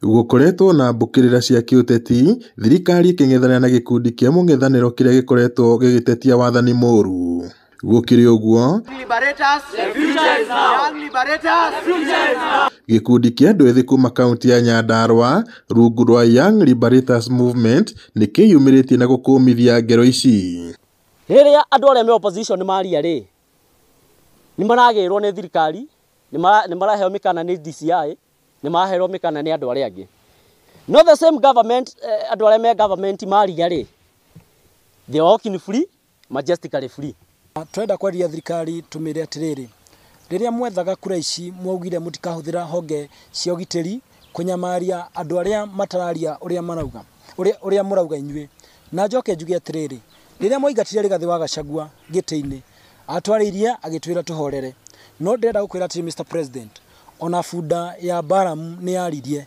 Gũkoretwo na mbũkĩrĩra cia kĩũteti, thirikari ĩkĩng'ethanĩra na gĩkundi kĩa mũng'ethanĩro kĩrĩa gĩkoretwo gĩgĩtetia wathani mũru. Gũkĩrĩ ũguo, gĩkundi kĩa andũ ethĩ kuma kaunti ya Nyandarua rungu rwa Young Liberators Movement nĩ kĩyumĩrĩtie na gũkũmithia ngero ici. Rĩrĩa andũ arĩa me opposition maria rĩ, nĩ maragĩrwo nĩ thirikari, nĩ maraheo mĩkana nĩ DCI, nĩ maraherwo mĩkana nĩ andũ arĩa angĩ. No the same government, andũ arĩa me government maria rĩ, they are walking free, majestically free. Twenda kwaria thirikari tumire atiriri, riria mwethaga kura ici mwaugire mutikahũthĩra honge cia ũgitĩri kũnyamaria andũ arĩa matararia ũrĩa marauga, ũrĩa mũrauga inyuĩ. Na njoke njuge atiriri, rĩrĩa mwaingatire Rigathĩ wa Gachagua gĩtĩ-inĩ, atwarĩirie agĩtwĩra tũhorere. No ndĩrenda gũkwĩra atĩrĩ Mr President, ona bunda ya Balaam nĩ yaririe.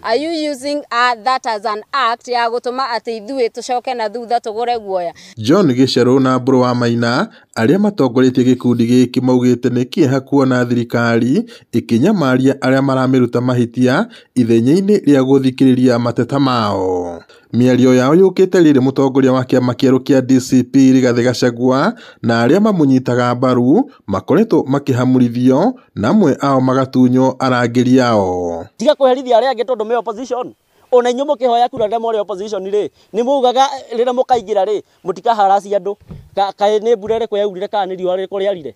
Are you using that as an act ya gũtũma atĩ ithuĩ tũcoke na thutha tũgũre guoya? John Gĩcerũ na Mbũrũ wa Maina arĩa matongoretie gĩkundi gĩkĩ maugĩte nĩ kĩeha kuona thirikari ĩkĩnyamaria arĩa maramĩruta mahĩtia ithenya-inĩ rĩa gũthikĩrĩria mateta mao. Mĩario yao yũkĩte rĩrĩ mũtongoria wa kĩama kĩerũ kĩa DCP Rigathĩ Gachagua na arĩa mamũnyitaga mbaru makoretwo makĩhamũrithio na amwe ao magatunywo arangĩri ao. Tiga kweherithia arĩa angĩ tondũ me opposition. Ona inyuĩ mũkĩhoya kura rĩrĩa mũrĩ opposition rĩ, nĩ mugaga rĩrĩa mũkaingĩra rĩ, mũtikaharaci andũ. Kaĩ nĩ mbura ĩrĩkũ yaurire kana nĩ riũa rĩrĩkũ rĩarire?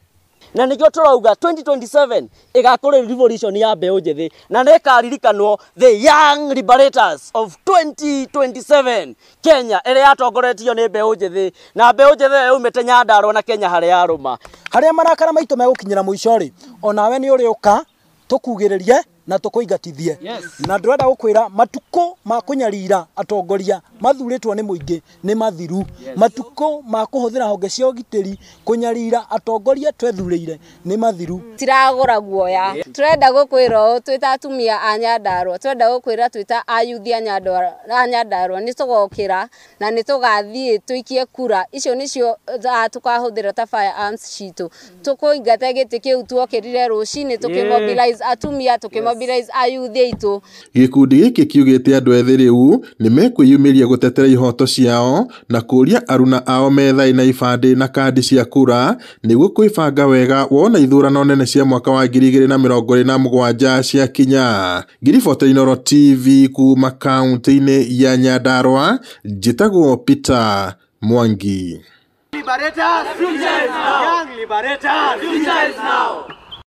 Na nĩkĩo tũrauga 2027 ĩgakorwo revolution ya mbeũ njĩthĩ na nĩ ĩkaririkanwo the Young Liberators of 2027 Kenya ĩrĩa yatongoretio nĩ mbeũ njĩthĩ, na mbeũ njĩthĩ ĩyo yaumĩte Nyandarua na Kenya harĩa yarũma. Harĩa marakara maitũ megũkinyĩra mũico rĩ, onawe nĩ ũrĩũka tũkugĩrĩrie na tũkũingatithie. Na ndĩrenda gũkwĩra matukũ ma kũnyarira atongoria mathurĩtwo nĩ mũingĩ nĩ mathiru. Matukũ ma kũhũthĩra honge cia ũgitĩri kũnyarira atongoria twethurĩire nĩ mathiru. Tiragũra guoya. Tũrenda gũkwĩra ũũ twĩ ta atumia a Nyandarua, tũrenda gũkwĩra twĩ ta ayuthi a Nyandarua nĩ tũgokĩra na nĩ tũgathiĩ tũikie kura. Icio nĩcio tũkahũthĩra ta firearms citũ. Tũkũingata gĩtĩ kĩu tuokĩrire rũcinĩ tũkĩmobilize atumia, tũkĩmobilize ayuthi aitũ. Gĩkundi gĩkĩ kiugĩte andũ ethĩ rĩu nĩ mekwĩyumĩria gũtetera ihoto ciao na kũria aruna ao methae na ibandĩ na kandi cia kura nĩguo kwĩbanga wega wona ithurano nene cia mwaka wa 2027 ciakinya. Ngiribota Inooro TV kuma kaunti-inĩ ya Nyandarua, njĩtagwo Peter Mwangi. Liberators, future is now. Young Liberators, future is now.